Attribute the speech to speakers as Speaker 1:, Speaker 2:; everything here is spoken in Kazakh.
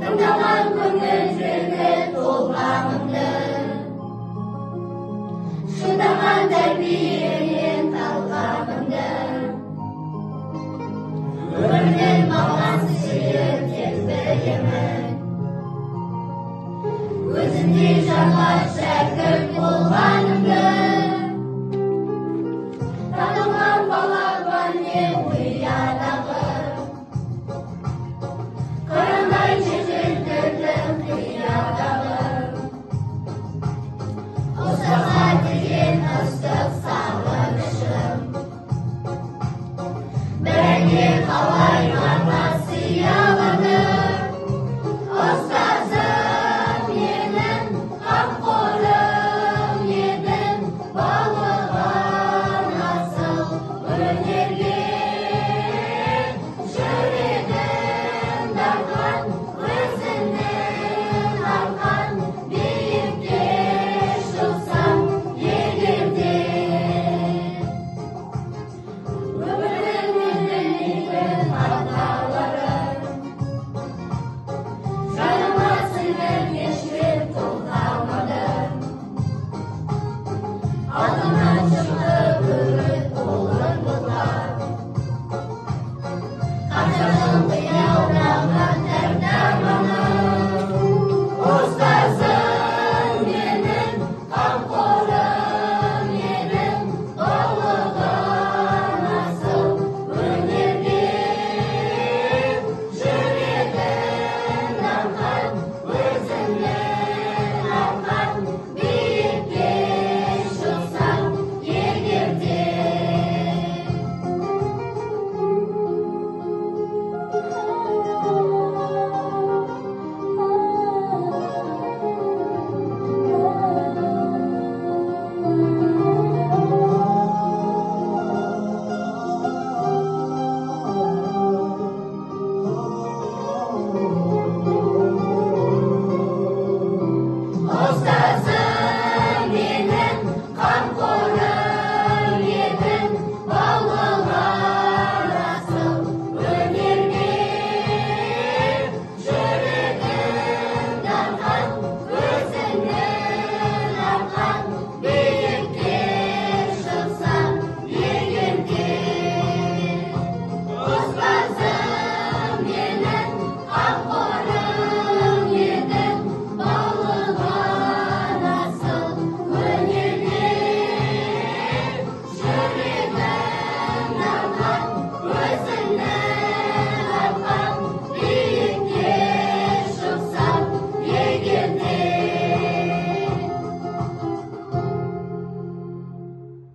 Speaker 1: Тыңдаған көңілдегі толғамымды, шыңдаған тәрбиемен талғамымды, өмірдің маған сүйіп тек білемін, өзіңдей жанға шәкірт болғанымды. Танылған балапан мен ұядағы, қырандай жетілдірдім қиядағы. Ұстазға деген ыстық сағынышым біріне қалай маған сыялады. Ұстазым менің қамқорым едің, балыған асыл өнер.